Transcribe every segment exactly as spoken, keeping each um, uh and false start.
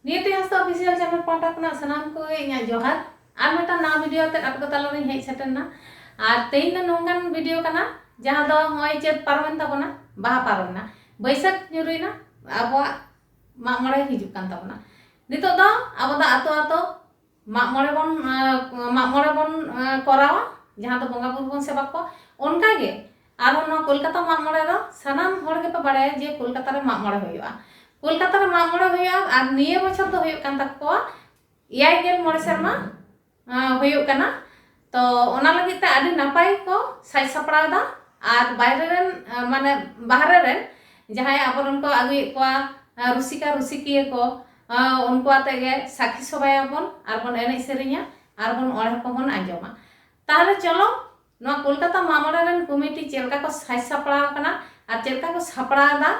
ᱱᱤᱭᱟᱹ ᱛᱮ ᱦᱟᱸᱥᱫᱟ official channel ᱯᱟᱦᱴᱟ ᱠᱷᱚᱱᱟᱜ ᱥᱟᱱᱟᱢ ᱠᱚᱜᱮ ᱤᱧᱟᱹᱜ ᱡᱚᱦᱟᱨ᱾ ᱟᱨ ᱢᱤᱫᱴᱟᱝ ᱱᱟᱣᱟ ᱵᱷᱤᱰᱤᱭᱳ ᱟᱛᱮᱫ ᱟᱯᱮ ᱠᱚ ᱛᱟᱞᱟᱨᱤᱧ ᱦᱮᱡ ᱥᱮᱴᱮᱨ ᱮᱱᱟ᱾ ᱟᱨ ᱛᱮᱦᱮᱧ ᱫᱚ ᱱᱚᱝᱠᱟᱱ ᱵᱷᱤᱰᱤᱭᱳ ᱠᱟᱱᱟ, ᱡᱟᱦᱟᱸ ᱫᱚ ᱱᱚᱜᱼᱚᱭ ᱪᱟᱹᱛ ᱯᱟᱨᱚᱢᱮᱱ ᱛᱟᱵᱚᱱᱟ, ᱵᱟᱦᱟ ᱯᱟᱨᱚᱢᱮᱱᱟ, ᱵᱟᱹᱭᱥᱟᱹᱠᱷ ᱧᱩᱨᱩᱭᱮᱱᱟ, ᱟᱵᱚᱣᱟᱜ ᱢᱟᱜ ᱢᱚᱬᱮ ᱦᱤᱡᱩᱜ ᱠᱟᱱ ᱛᱟᱵᱚᱱᱟ᱾ ᱱᱤᱛᱚᱜ ᱫᱚ ᱟᱵᱚ ᱫᱚ ᱟᱛᱳ ᱟᱛᱳ ᱢᱟᱜ ᱢᱚᱬᱮ ᱵᱚᱱ, ᱟᱸ, ᱢᱟᱜ ᱢᱚᱬᱮ ᱵᱚᱱ, ᱟᱸ, ᱠᱚᱨᱟᱣᱟ, ᱡᱟᱦᱟᱸ ᱫᱚ ᱵᱚᱸᱜᱟ ᱵᱩᱨᱩ ᱵᱚᱱ ᱥᱮᱵᱟ ᱠᱚᱣᱟ᱾ ᱚᱱᱠᱟ ᱜᱮ ᱟᱨᱦᱚᱸ ᱱᱚᱣᱟ ᱠᱳᱞᱠᱟᱛᱟ ᱢᱟᱜ ᱢᱚᱬᱮ ᱫᱚ ᱥᱟᱱᱟᱢ ᱦᱚᱲ ᱜᱮᱯᱮ ᱵᱟᱲᱟᱭᱟ ᱡᱮ ᱠᱳᱞᱠᱟᱛᱟ ᱨᱮ ᱢᱟᱜ ᱢᱚᱬᱮ ᱦᱩᱭᱩᱜᱼᱟ᱾ ᱠᱳᱞᱠᱟᱛᱟ ᱨᱮ ᱢᱟᱜ ᱢᱚᱬᱮ ᱦᱩᱭᱩᱜᱼᱟ ᱟᱨ ᱱᱤᱭᱟᱹ ᱵᱚᱪᱷᱚᱨ ᱫᱚ ᱦᱩᱭᱩᱜ ᱠᱟᱱ ᱛᱟᱠᱚᱣᱟ ᱮᱭᱟᱭ ᱜᱮᱞ ᱢᱚᱬᱮ ᱥᱮᱨᱢᱟ, ᱟᱸ, ᱦᱩᱭᱩᱜ ᱠᱟᱱᱟ᱾ ᱛᱚ ᱚᱱᱟ ᱞᱟᱹᱜᱤᱫ ᱛᱮ ᱟᱹᱰᱤ ᱱᱟᱯᱟᱭ ᱠᱚ ᱥᱟᱡᱽ ᱥᱟᱯᱲᱟᱣ ᱮᱫᱟ᱾ ᱟᱨ ᱵᱟᱭᱨᱮ ᱨᱮᱱ, ᱟᱸ, ᱢᱟᱱᱮ ᱵᱟᱦᱨᱮ ᱨᱮᱱ ᱡᱟᱦᱟᱸᱭ ᱟᱵᱚᱨᱮᱱ ᱠᱚ ᱟᱹᱜᱩᱭᱮᱫ ᱠᱚᱣᱟ, ᱟᱸ, ᱨᱩᱥᱤᱠᱟ ᱨᱩᱥᱤᱠᱤᱭᱟᱹ ᱠᱚ, ᱟᱸ, ᱩᱱᱠᱩ ᱟᱛᱮ ᱜᱮ ᱥᱟᱹᱠᱷᱤ ᱥᱚᱵᱷᱟᱭᱟᱵᱚᱱ ᱟᱨ ᱵᱚᱱ ᱮᱱᱮᱡ ᱥᱮᱨᱮᱧᱟ ᱟᱨ ᱵᱚᱱ ᱚᱬᱦᱮ ᱠᱚᱵᱚᱱ ᱟᱸᱡᱚᱢᱟ᱾ ᱛᱟᱦᱚᱞᱮ ᱪᱚᱞᱚ ᱱᱚᱣᱟ ᱠᱳᱞᱠᱟᱛᱟ ᱢᱟᱜ ᱢᱚᱬᱮ ᱨᱮᱱ ᱠᱚᱢᱤᱴᱤ ᱪᱮᱫ ᱞᱮᱠᱟ ᱠᱚ ᱥᱟᱡᱽ ᱥᱟᱯᱲᱟᱣ ᱟᱠᱟᱱᱟ ᱟᱨ ᱪᱮᱫ ᱞᱮᱠᱟ ᱠᱚ ᱥᱟᱯᱲᱟᱣ ᱮᱫᱟ,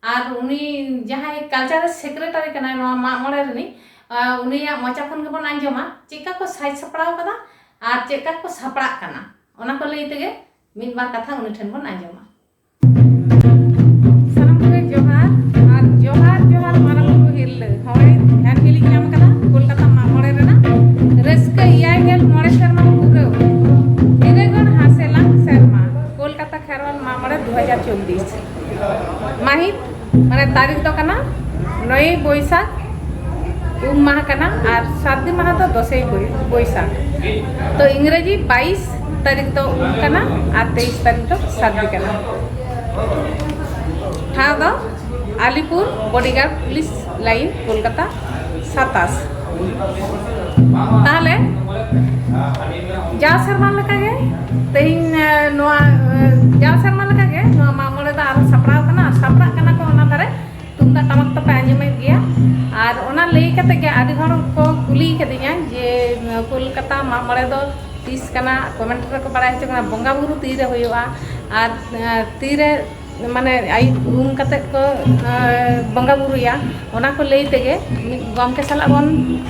ᱟᱨ ᱩᱱᱤ ᱡᱟᱦᱟᱸᱭ ᱠᱟᱞᱪᱟᱨᱟᱞ ᱥᱮᱠᱨᱮᱴᱟᱨᱤ ᱠᱟᱱᱟᱭ ᱱᱚᱣᱟ ᱢᱟᱜ ᱢᱚᱬᱮ ᱨᱤᱱᱤᱡ, ᱟᱸ, ᱩᱱᱤᱭᱟᱜ ᱢᱚᱪᱟ ᱠᱷᱚᱱ ᱜᱮᱵᱚᱱ ᱟᱸᱡᱚᱢᱟ ᱪᱮᱫ ᱞᱮᱠᱟ ᱠᱚ ᱥᱟᱡᱽ ᱥᱟᱯᱲᱟᱣ ᱟᱠᱟᱫᱟ ᱟᱨ ᱪᱮᱫ ᱞᱮᱠᱟ ᱠᱚ ᱥᱟᱯᱲᱟᱜ ᱠᱟᱱᱟ᱾ ᱚᱱᱟ ᱠᱚ ᱞᱟᱹᱭ ᱛᱮᱜᱮ ᱢᱤᱫ ᱵᱟᱨ ᱠᱟᱛᱷᱟ ᱩᱱᱤ ᱴᱷᱮᱱ ᱵᱚᱱ ᱟᱸᱡᱚᱢᱟ᱾ ᱥᱟᱱᱟᱢ ᱠᱚᱜᱮ ᱡᱚᱦᱟᱨ, ᱟᱨ ᱡᱚᱦᱟᱨ, ᱡᱚᱦᱟᱨ ᱢᱟᱨᱟᱝ ᱵᱩᱨᱩ ᱦᱤᱨᱞᱟᱹ᱾ ᱦᱚᱸᱜᱼᱚᱭ ᱮᱱ ᱜᱮᱞᱤᱧ ᱧᱟᱢ ᱠᱟᱫᱟ ᱠᱳᱞᱠᱟᱛᱟ ᱢᱟᱜ ᱢᱚᱬᱮ ᱨᱮᱱᱟᱜ ᱨᱟᱹᱥᱠᱟᱹ, ᱮᱭᱟᱭ ᱜᱮᱞ ᱢᱚᱬᱮ ᱥᱮᱨᱢᱟ ᱯᱩᱨᱟᱹᱣ, ᱦᱤᱨᱟᱹᱜᱚᱲ ᱦᱟᱸᱥᱮᱞᱟᱝ ᱥᱮᱨᱢᱟ, ᱠᱳᱞᱠᱟᱛᱟ ᱠᱷᱮᱨᱣᱟᱞ ᱢᱟᱜ ᱢᱚᱬᱮ ᱫᱩ ᱦᱟᱡᱟᱨ ᱪᱚᱵᱵᱤᱥ᱾ ᱢᱟᱹᱦᱤᱛ, ᱢᱟᱱᱮ ᱛᱟᱹᱨᱤᱠᱷ ᱫᱚ ᱠᱟᱱᱟ ᱱᱚᱭᱮᱭ ᱵᱳᱭᱥᱟᱠᱷ, ᱩᱢ ᱢᱟᱦᱟ ᱠᱟᱱᱟ, ᱟᱨ ᱥᱟᱹᱨᱫᱤ ᱢᱟᱦᱟ ᱫᱚ ᱫᱚᱥᱮᱭ ᱵᱳᱭ-, ᱵᱳᱭᱥᱟᱠᱷ᱾ ᱛᱚ ᱤᱝᱨᱮᱡᱤ ᱵᱟᱭᱤᱥ ᱛᱟᱹᱨᱤᱠᱷ ᱫᱚ ᱩᱢ ᱠᱟᱱᱟ ᱟᱨ ᱛᱮᱭᱤᱥ ᱛᱟᱹᱨᱤᱠᱷ ᱫᱚ ᱥᱟᱹᱨᱫᱤ ᱠᱟᱱᱟ᱾ ᱴᱷᱟᱶ ᱫᱚ Alipur bodyguard police line, Kolkata ᱥᱟᱛᱟᱥ᱾ ᱛᱟᱦᱚᱞᱮ ᱡᱟᱣ ᱥᱮᱨᱢᱟ ᱞᱮᱠᱟᱜᱮ ᱛᱮᱦᱮᱧ, ᱮ, ᱱᱚᱣᱟ, ᱮ, ᱡᱟᱣ ᱥᱮᱨᱢᱟ ᱞᱮᱠᱟᱜᱮ ᱱᱚᱣᱟ ᱢᱟᱜ ᱢᱚᱬᱮ ᱫᱚ ᱟᱨᱦᱚᱸ ᱥᱟᱯᱲᱟᱣ ᱠᱟᱱᱟ, ᱟᱨ ᱥᱟᱯᱲᱟᱜ ᱠᱟᱱᱟ ᱠᱚ ᱚᱱᱟ ᱫᱷᱟᱨᱮ᱾ ᱛᱩᱢᱫᱟᱜ ᱴᱟᱢᱟᱠ ᱛᱚᱯᱮ ᱟᱸᱡᱚᱢᱮᱫ ᱜᱮᱭᱟ᱾ ᱟᱨ ᱚᱱᱟ ᱞᱟᱹᱭ ᱠᱟᱛᱮ ᱜᱮ ᱟᱹᱰᱤ ᱦᱚᱲ ᱠᱚ ᱠᱩᱞᱤ ᱠᱟᱫᱤᱧᱟ ᱡᱮ, ᱮ, ᱠᱳᱞᱠᱟᱛᱟ ᱢᱟᱜ ᱢᱚᱬᱮ ᱫᱚ ᱛᱤᱥ ᱠᱟᱱᱟ? ᱠᱚᱢᱮᱱᱴ ᱨᱮᱠᱚ ᱵᱟᱲᱟᱭ ᱦᱚᱪᱚ ᱠᱟᱱᱟ, ᱵᱚᱸᱜᱟ ᱵᱩᱨᱩ ᱛᱤᱨᱮ ᱦᱩᱭᱩᱜᱼᱟ ᱟᱨ, ᱮ, ᱛᱤᱨᱮ ᱢᱟᱱᱮ ᱟᱹᱭᱩᱵ ᱩᱢ ᱠᱟᱛᱮᱫ ᱠᱚ, ᱮ, ᱵᱚᱸᱜᱟ ᱵᱩᱨᱩᱭᱟ, ᱚᱱᱟ ᱠᱚ ᱞᱟᱹᱭ ᱛᱮᱜᱮ ᱢᱤᱫ ᱜᱚᱢᱠᱮ ᱥᱟᱞᱟᱜ ᱵᱚᱱ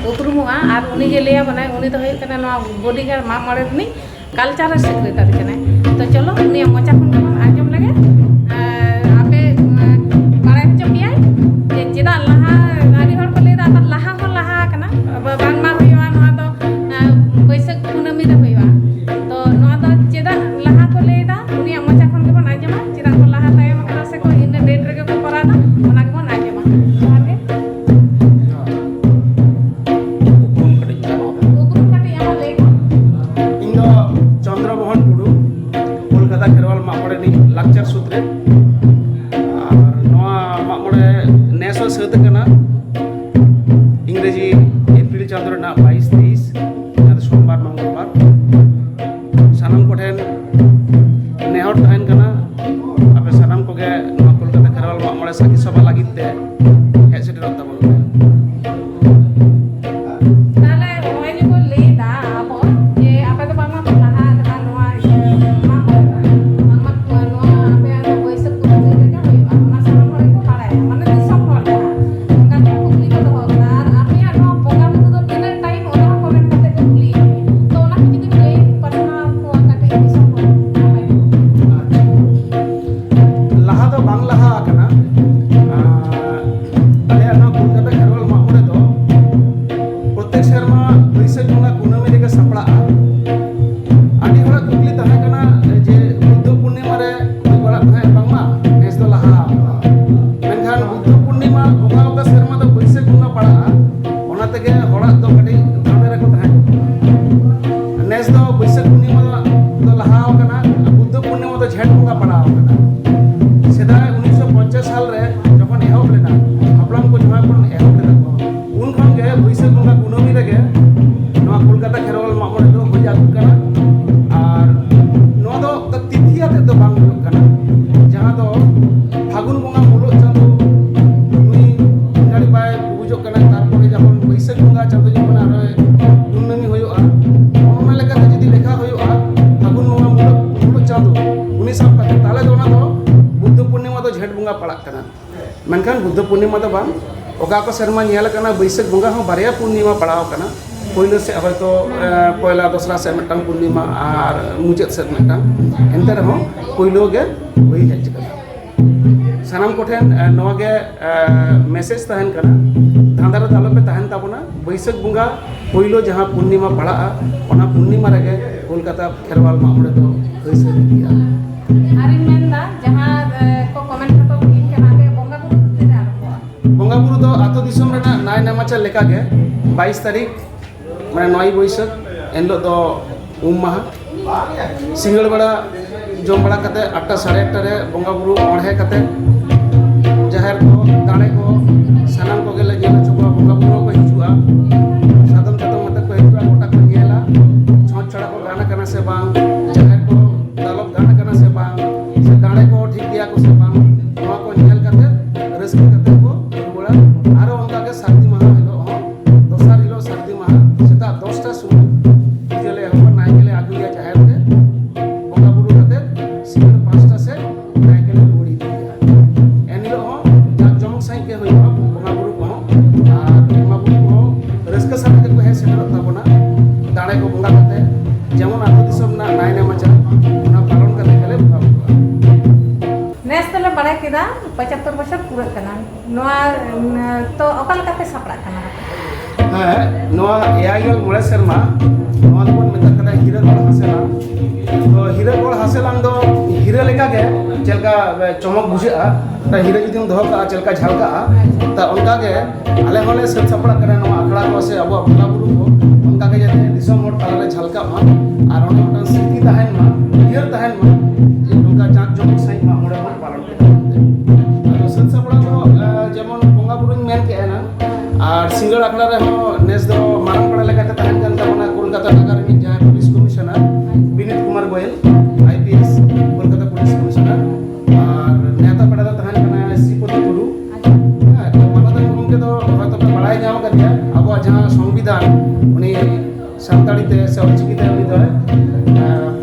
ᱩᱯᱨᱩᱢᱚᱜᱼᱟ᱾ ᱟᱨ ᱩᱱᱤ ᱡᱮ ᱞᱟᱹᱭ ᱟᱵᱚᱱᱟᱭ, ᱩᱱᱤ ᱫᱚ ᱦᱩᱭᱩᱜ ᱠᱟᱱᱟ ᱱᱚᱣᱟ ᱵᱚᱰᱤᱜᱟᱨᱰ ᱢᱟᱜ ᱢᱚᱬᱮ ᱨᱤᱱᱤᱡ ᱠᱟᱞᱪᱟᱨᱟᱞ ᱥᱮᱠᱨᱮᱴᱟᱨᱤ ᱠᱟᱱᱟᱭ᱾ ᱛᱚ ᱪᱚᱞᱚ ᱩᱱᱤᱭᱟᱜ ᱢᱚᱪᱟ ᱠᱷᱚᱱ ᱜᱮᱵᱚᱱ ᱟᱸᱡᱚᱢ ᱞᱮᱜᱮ᱾ ᱮ, ᱟᱯᱮ, ᱮ, ᱵᱟᱲᱟᱭ ᱦᱚᱪᱚ ᱯᱮᱭᱟᱭ ᱡᱮ ᱪᱮᱫᱟᱜ ᱞᱟᱦᱟ ᱟᱹᱰᱤ ᱦᱚᱲ ᱠᱚ ᱞᱟᱹᱭ ᱮᱫᱟ ᱟᱵᱟᱨ ᱫᱚ ᱠᱟᱹᱴᱤᱡ ᱫᱷᱟᱸᱫᱟ ᱨᱮᱠᱚ ᱛᱟᱦᱮᱸ ᱠᱟᱱᱟ᱾ ᱱᱮᱥ ᱫᱚ ᱵᱟᱹᱭᱥᱟᱹᱠᱷ ᱯᱩᱨᱱᱤᱢᱟ ᱫᱚ ᱞᱟᱦᱟ ᱟᱠᱟᱱᱟ, ᱵᱩᱫᱽᱫᱷᱚ ᱯᱩᱨᱱᱤᱢᱟ ᱫᱚ ᱡᱷᱮᱸᱴ ᱵᱚᱸᱜᱟ ᱯᱟᱲᱟᱣ ᱟᱠᱟᱱᱟ᱾ ᱥᱮᱫᱟᱭ ᱩᱱᱤᱥᱥᱚ ᱯᱚᱧᱪᱟᱥ ᱥᱟᱞ ᱨᱮ ᱡᱚᱠᱷᱚᱱ ᱮᱦᱚᱵ ᱞᱮᱱᱟ, ᱦᱟᱯᱲᱟᱢ ᱠᱚ ᱡᱟᱦᱟᱸ ᱠᱷᱚᱱ ᱮᱦᱚᱵ ᱞᱮᱫᱟ ᱠᱚ, ᱩᱱ ᱠᱷᱚᱱ ᱜᱮ ᱵᱟᱹᱭᱥᱟᱹᱠᱷ ᱵᱚᱸᱜᱟ ᱠᱩᱱᱟᱹᱢᱤ ᱨᱮᱜᱮ ᱱᱚᱣᱟ ᱠᱳᱞᱠᱟᱛᱟ ᱠᱷᱮᱨᱣᱟᱞ ᱢᱟᱜ ᱢᱚᱬᱮ ᱫᱚ ᱦᱩᱭ ᱟᱹᱜᱩᱜ ᱠᱟᱱᱟ᱾ ᱟᱨ ᱱᱚᱣᱟ ᱫᱚ ᱛᱤᱛᱷᱤ ᱟᱛᱮᱫ ᱫᱚ ᱵᱟᱝ ᱦᱩᱭᱩᱜ ᱠᱟᱱᱟ, ᱡᱟᱦᱟᱸ ᱫᱚ ᱯᱷᱟᱹᱜᱩᱱ ᱵᱚᱸᱜᱟ ᱢᱩᱞᱩᱜ ᱪᱟᱸᱫᱚ ᱱᱩᱭ ᱵᱚᱸᱜᱟᱲᱤ ᱵᱟᱭ ᱵᱩᱡᱚᱜ ᱠᱟᱱᱟ, ᱛᱟᱨᱯᱚᱨᱮ ᱡᱚᱠᱷᱚᱱ ᱵᱟᱹᱭᱥᱟᱹᱠᱷ ᱵᱚᱸᱜᱟ ᱪᱟᱸᱫᱚ ᱡᱚᱠᱷᱚᱱ ᱟᱨᱦᱚᱸ ᱠᱩᱱᱟᱹᱢᱤ ᱦᱩᱭᱩᱜᱼᱟ, ᱚᱱᱟ ᱞᱮᱠᱟᱛᱮ ᱡᱩᱫᱤ ᱞᱮᱠᱷᱟ ᱦᱩᱭᱩᱜᱼᱟ ᱯᱷᱟᱹᱜᱩᱱ ᱵᱚᱸᱜᱟ ᱢᱩᱞᱩᱜ, ᱢᱩᱞᱩᱜ ᱪᱟᱸᱫᱚ, ᱩᱱᱤ ᱥᱟᱵ ᱠᱟᱛᱮ, ᱛᱟᱦᱚᱞᱮ ᱫᱚ ᱚᱱᱟ ᱫᱚ ᱵᱩᱫᱽᱫᱷᱚ ᱯᱩᱨᱱᱤᱢᱟ ᱫᱚ ᱡᱷᱮᱸᱴ ᱵᱚᱸᱜᱟ ᱯᱟᱲᱟᱜ ᱠᱟᱱᱟ᱾ ᱢᱮᱱᱠᱷᱟᱱ ᱵᱩᱫᱽᱫᱷᱚ ᱯᱩᱨᱱᱤᱢᱟ ᱫᱚ ᱵᱟᱝ, ᱚᱠᱟ ᱠᱚ ᱥᱮᱨᱢᱟ ᱧᱮᱞ ᱟᱠᱟᱱᱟ ᱵᱟᱹᱭᱥᱟᱹᱠᱷ ᱵᱚᱸᱜᱟ ᱦᱚᱸ ᱵᱟᱨᱭᱟ ᱯᱩᱨᱱᱤᱢᱟ ᱯᱟᱲᱟᱣ ᱟᱠᱟᱱᱟ, ᱯᱳᱭᱞᱳ ᱥᱮᱫ ᱦᱚᱭᱛᱳ ᱮ, ᱯᱚᱭᱞᱟ ᱫᱚᱥᱨᱟ ᱥᱮᱫ ᱢᱤᱫᱴᱟᱝ ᱯᱩᱨᱱᱤᱢᱟ ᱟᱨ ᱢᱩᱪᱟᱹᱫ ᱥᱮᱫ ᱢᱤᱫᱴᱟᱝ, ᱮᱱᱛᱮ ᱨᱮᱦᱚᱸ ᱯᱳᱭᱞᱳ ᱜᱮ ᱦᱩᱭ ᱦᱮᱡ ᱟᱠᱟᱱᱟ᱾ ᱥᱟᱱᱟᱢ ᱠᱚᱴᱷᱮᱱ ᱮ, ᱱᱚᱣᱟ ᱜᱮ ᱮ, ᱢᱮᱥᱮᱡᱽ ᱛᱟᱦᱮᱱ ᱠᱟᱱᱟ, ᱫᱷᱟᱸᱫᱟ ᱨᱮᱫᱚ ᱟᱞᱚᱯᱮ ᱛᱟᱦᱮᱱ ᱛᱟᱵᱚᱱᱟ᱾ ᱵᱟᱹᱭᱥᱟᱹᱠᱷ ᱵᱚᱸᱜᱟ ᱯᱳᱭᱞᱳ ᱡᱟᱦᱟᱸ ᱯᱩᱨᱱᱤᱢᱟ ᱯᱟᱲᱟᱜᱼᱟ, ᱚᱱᱟ ᱯᱩᱨᱱᱤᱢᱟ ᱨᱮᱜᱮ ᱠᱳᱞᱠᱟᱛᱟ ᱠᱷᱮᱨᱣᱟᱞ ᱢᱟᱜ ᱢᱚᱬᱮ ᱫᱚ ᱦᱩᱭ ᱥᱟᱹᱛ ᱤᱫᱤᱜᱼᱟ᱾ ᱟᱨᱤᱧ ᱢᱮᱱᱫᱟ, ᱡᱟᱦᱟᱸ ᱮ, ᱠᱚ ᱠᱚᱢᱮᱱᱴ ᱨᱮᱠᱚ ᱠᱩᱞᱤᱭᱮᱫ ᱠᱟᱱᱟ ᱡᱮ ᱵᱚᱸᱜᱟ ᱵᱩᱨᱩ ᱫᱚ ᱛᱤᱨᱮ ᱟᱨᱟᱢᱵᱷᱚᱜᱼᱟ? ᱵᱚᱸᱜᱟ ᱵᱩᱨᱩ ᱫᱚ ᱟᱹᱛᱩ ᱫᱤᱥᱚᱢ ᱨᱮᱱᱟᱜ ᱱᱟᱭ ᱱᱮᱢᱟᱪᱟᱨ ᱞᱮᱠᱟᱜᱮ ᱵᱟᱭᱤᱥ ᱛᱟᱹᱨᱤᱠᱷ, ᱢᱟᱱᱮ ᱱᱚᱭ ᱵᱟᱹᱭᱥᱟᱹᱠᱷ, ᱮᱱᱦᱤᱞᱳᱜ ᱫᱚ ᱩᱢ ᱢᱟᱦᱟ᱾ ᱥᱤᱸᱜᱟᱹᱲ ᱵᱮᱲᱟ ᱡᱚᱢ ᱵᱟᱲᱟ ᱠᱟᱛᱮ ᱟᱴᱴᱟ ᱥᱟᱲᱮ ᱟᱴᱴᱟ ᱨᱮ ᱵᱚᱸᱜᱟ ᱵᱩᱨᱩ ᱚᱬᱦᱮ ᱠᱟᱛᱮ ᱡᱟᱦᱮᱨ ᱠᱚ, ᱫᱟᱲᱮ ᱠᱚ, ᱥᱟᱱᱟᱢ ᱠᱚᱜᱮ ᱞᱮ ᱧᱮᱞ ᱦᱚᱪᱚ ᱠᱚᱣᱟ᱾ ᱵᱚᱸᱜᱟ ᱵᱩᱨᱩ ᱦᱚᱸᱠᱚ ᱦᱤᱡᱩᱜᱼᱟ, ᱥᱟᱫᱚᱢ ᱪᱟᱛᱚᱢ ᱠᱟᱛᱮ ᱠᱚ ᱦᱤᱡᱩᱜᱼᱟ, ᱜᱚᱴᱟ ᱠᱚ ᱧᱮᱞᱟ, ᱪᱷᱚᱸᱪ ᱪᱷᱚᱲᱟ ᱠᱚ ᱜᱟᱱ ᱟᱠᱟᱱᱟ ᱥᱮ ᱵᱟᱝ, ᱡᱟᱦᱮᱨ ᱠᱚ ᱫᱟᱞᱚᱵ ᱜᱟᱱ ᱟᱠᱟᱱᱟ ᱥᱮ ᱵᱟᱝ, ᱥᱮ ᱫᱟᱲᱮ ᱠᱚ ᱴᱷᱤᱠ ᱜᱮᱭᱟ ᱠᱚ ᱥᱮ ᱵᱟᱝ, ᱱᱚᱣᱟ ᱠᱚ ᱧᱮᱞ ᱠᱟᱛᱮ ᱨᱟᱹᱥᱠᱟᱹ ᱠᱟᱛᱮ ᱠᱚ ᱨᱩᱣᱟᱹᱲᱟ᱾ ᱟᱨᱚ ᱚᱱᱠᱟ ᱜᱮ ᱥᱟᱹᱨᱫᱤ ᱢᱟᱦᱟ ᱦᱤᱞᱳᱜ ᱦᱚᱸ, ᱫᱚᱥᱟᱨ ᱦᱤᱞᱳᱜ ᱥᱟᱹᱨᱫᱤ ᱢᱟᱦᱟ ᱥᱮᱛᱟᱜ ᱫᱚᱥᱴᱟ ᱥᱚᱢᱚᱭ ᱯᱩᱡᱟᱹ ᱞᱮ ᱮᱦᱚᱵᱟ, ᱱᱟᱭᱠᱮ ᱞᱮ ᱟᱹᱜᱩᱭᱟ ᱡᱟᱦᱮᱨ ᱛᱮ, ᱵᱚᱸᱜᱟ ᱵᱩᱨᱩ ᱠᱟᱛᱮ ᱥᱤᱸᱜᱟᱹᱲ ᱯᱟᱸᱪᱴᱟ ᱥᱮᱫ ᱱᱟᱭᱠᱮ ᱞᱮ ᱨᱩᱣᱟᱹᱲ ᱤᱫᱤᱭᱮᱭᱟ᱾ ᱮᱱ ᱦᱤᱞᱳᱜ ᱦᱚᱸ ᱡᱟᱠ ᱡᱚᱢᱚᱠ ᱥᱟᱺᱦᱤᱡ ᱜᱮ ᱦᱩᱭᱩᱜᱼᱟ ᱵᱚᱸᱜᱟ ᱵᱩᱨᱩ ᱠᱚᱦᱚᱸ, ᱟᱨ ᱵᱚᱸᱜᱟ ᱵᱩᱨᱩ ᱠᱚᱦᱚᱸ ᱨᱟᱹᱥᱠᱟᱹ ᱥᱟᱞᱟᱜ ᱜᱮᱠᱚ ᱦᱮᱡ ᱥᱮᱴᱮᱨᱚᱜ ᱛᱟᱵᱚᱱᱟ᱾ ᱫᱟᱲᱮ ᱠᱚ ᱵᱚᱸᱜᱟ ᱠᱟᱛᱮ ᱡᱮᱢᱚᱱ ᱟᱹᱛᱩ ᱫᱤᱥᱚᱢ ᱨᱮᱱᱟᱜ ᱱᱟᱭ ᱱᱮᱢᱟᱪᱟᱨ, ᱚᱱᱟ ᱯᱟᱞᱚᱱ ᱠᱟᱛᱮ ᱜᱮᱞᱮ ᱵᱚᱸᱜᱟ ᱵᱩᱨᱩᱜᱼᱟ᱾ ᱱᱮᱥ ᱫᱚᱞᱮ ᱵᱟᱲᱟᱭ ᱠᱮᱫᱟ ᱯᱚᱸᱪᱟᱛᱛᱳᱨ ᱵᱚᱪᱷᱚᱨ ᱯᱩᱨᱟᱹᱜ ᱠᱟᱱᱟ, ᱱᱚᱣᱟ, ᱩᱢ, ᱛᱚ ᱚᱠᱟ ᱞᱮᱠᱟᱛᱮ ᱥᱟᱯᱲᱟᱜ ᱠᱟᱱᱟ? ᱦᱮᱸ, ᱱᱚᱣᱟ ᱮᱭᱟᱭ ᱜᱮᱞ ᱢᱚᱬᱮ ᱥᱮᱨᱢᱟ ᱱᱚᱣᱟ ᱫᱚᱵᱚᱱ ᱢᱮᱛᱟᱜ ᱠᱟᱱᱟ ᱦᱤᱨᱟᱹ ᱜᱚᱲ ᱦᱟᱸᱥᱮᱞᱟᱝ᱾ ᱛᱚ ᱦᱤᱨᱟᱹ ᱜᱚᱲ ᱦᱟᱸᱥᱮᱞᱟᱝ ᱫᱚ ᱦᱤᱨᱟᱹ ᱞᱮᱠᱟᱜᱮ ᱪᱮᱫ ᱞᱮᱠᱟ ᱪᱚᱢᱚᱠ ᱵᱩᱡᱷᱟᱹᱜᱼᱟ, ᱦᱤᱨᱟᱹ ᱡᱩᱫᱤᱢ ᱫᱚᱦᱚ ᱠᱟᱜᱼᱟ ᱪᱮᱫ ᱞᱮᱠᱟ ᱡᱷᱟᱞᱠᱟᱜᱼᱟ, ᱛᱟ ᱚᱱᱠᱟᱜᱮ ᱟᱞᱮ ᱦᱚᱸᱞᱮ ᱥᱟᱹᱛ ᱥᱟᱯᱲᱟᱜ ᱠᱟᱱᱟ ᱱᱚᱣᱟ ᱟᱠᱷᱲᱟ ᱠᱚ ᱥᱮ ᱟᱵᱚᱣᱟᱜ ᱵᱚᱸᱜᱟ ᱵᱩᱨᱩ ᱠᱚ ᱚᱱᱠᱟᱜᱮ ᱡᱟᱛᱮ ᱫᱤᱥᱚᱢ ᱦᱚᱲ ᱛᱟᱞᱟᱨᱮ ᱡᱷᱟᱞᱠᱟᱜ ᱢᱟ ᱟᱨ ᱚᱱᱟ ᱢᱤᱫᱴᱟᱝ ᱥᱨᱤᱛᱤ ᱛᱟᱦᱮᱱ ᱢᱟ, ᱩᱭᱦᱟᱹᱨ ᱛᱟᱦᱮᱱ ᱢᱟ ᱡᱮ ᱱᱚᱝᱠᱟ ᱡᱟᱸᱠ ᱡᱚᱢᱚᱠ ᱥᱟᱺᱦᱤᱡ ᱢᱟᱜ ᱢᱚᱬᱮ ᱵᱚᱱ ᱯᱟᱞᱚᱱ ᱠᱮᱫᱟ᱾ ᱟᱫᱚ ᱥᱟᱹᱛ ᱥᱟᱯᱲᱟᱣ ᱫᱚ ᱡᱮᱢᱚᱱ ᱵᱚᱸᱜᱟ ᱵᱩᱨᱩᱧ ᱢᱮᱱ ᱠᱮᱫᱼᱟ ᱮᱱᱟᱝ, ᱟᱨ ᱥᱤᱸᱜᱟᱹᱲ ᱟᱠᱷᱲᱟ ᱨᱮᱦᱚᱸ ᱱᱮᱥ ᱫᱚ ᱢᱟᱨᱟᱝ ᱯᱮᱲᱟ ᱞᱮᱠᱟᱛᱮ ᱛᱟᱦᱮᱱ ᱠᱟᱱ ᱛᱟᱵᱚᱱᱟ ᱠᱳᱞᱠᱟᱛᱟ ᱱᱟᱜᱟᱨ ᱨᱤᱱᱤᱡ ᱡᱟᱦᱟᱸᱭ police commissioner Binit Kumar Goyal, I P S, Kolkata police commissioner. ᱟᱨ ᱱᱮᱣᱛᱟ ᱯᱮᱲᱟ ᱫᱚ ᱛᱟᱦᱮᱱ ᱠᱟᱱᱟᱭ ᱥᱨᱤᱯᱚᱛᱤ ᱴᱩᱰᱩ᱾ ᱦᱮᱸ, ᱛᱚ ᱢᱟᱱᱚᱛᱟᱱ ᱜᱚᱢᱠᱮ ᱫᱚ ᱦᱚᱭᱛᱚ ᱯᱮ ᱵᱟᱲᱟᱭ ᱧᱟᱢ ᱟᱠᱟᱫᱮᱭᱟ, ᱟᱵᱚᱣᱟᱜ ᱡᱟᱦᱟᱸ ᱥᱚᱝᱵᱤᱫᱷᱟᱱ ᱩᱱᱤ ᱥᱟᱱᱛᱟᱲᱤ ᱛᱮ ᱥᱮ ᱚᱞᱪᱤᱠᱤ ᱛᱮ ᱩᱱᱤ ᱫᱚᱭ